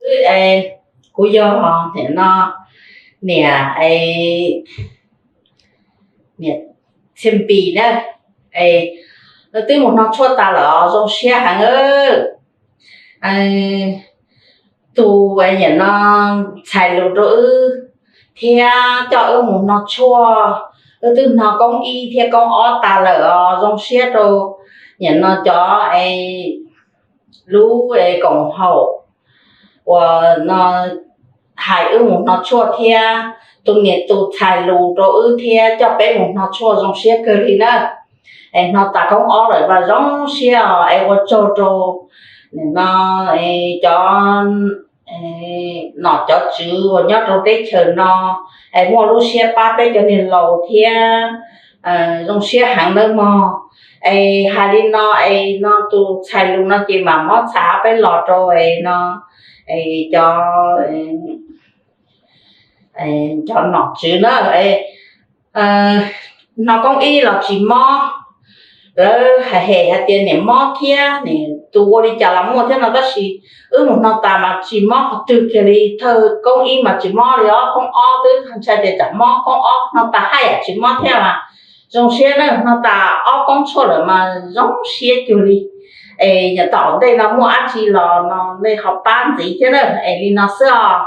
Kuv yog nim no niam, niam Txhiaj Npis na, es twb mus hno tshuaj tas lawm os, zoo siab heev. Tus nim no txhais lus rau wb thiab coj wb mus hno tshuaj, wb twb hno koob ib thiab koob ob tas lawm os, zoo siab rau nim no cov lub koom haum uas no hais wb mus hno tshuaj thiab tus niam tus txhais lus rau wb thiab coj peb mus hno tshuaj, zoo siab kawg li na. Es hno tas koob ob lawm mas zoo siab os, es ua tsaug rau nim no cov nom cov tswv uas nyob rau teb chaws no es muaj lub siab pab peb cov niag laus thiab, zoo siab heev nawb mog. Es hais li no es no tus txhais lus no ces mam muab txhais ob peb los rau es no es cov cov nom tswv na, hno koob ib los tsis mob. Lawv hais hem hais tias niam mob thiab, tus ua li cas los muaj thiab no, tab sis wb mus hno tas mas tsis mob qhov twg kiag li. Thawj koob ib mas tsis mob li os, koob ob twb ntshai tias tsam mob, koob ob hno tas haj yam tsis mob thiab mas zoo siab na. Hno tas ob koob tshuaj lawm mas zoo siab cuag li. Es yog tom ntej no muaj dab tsi los no nej ho pab ntxiv thiab na. Es li no xwb os.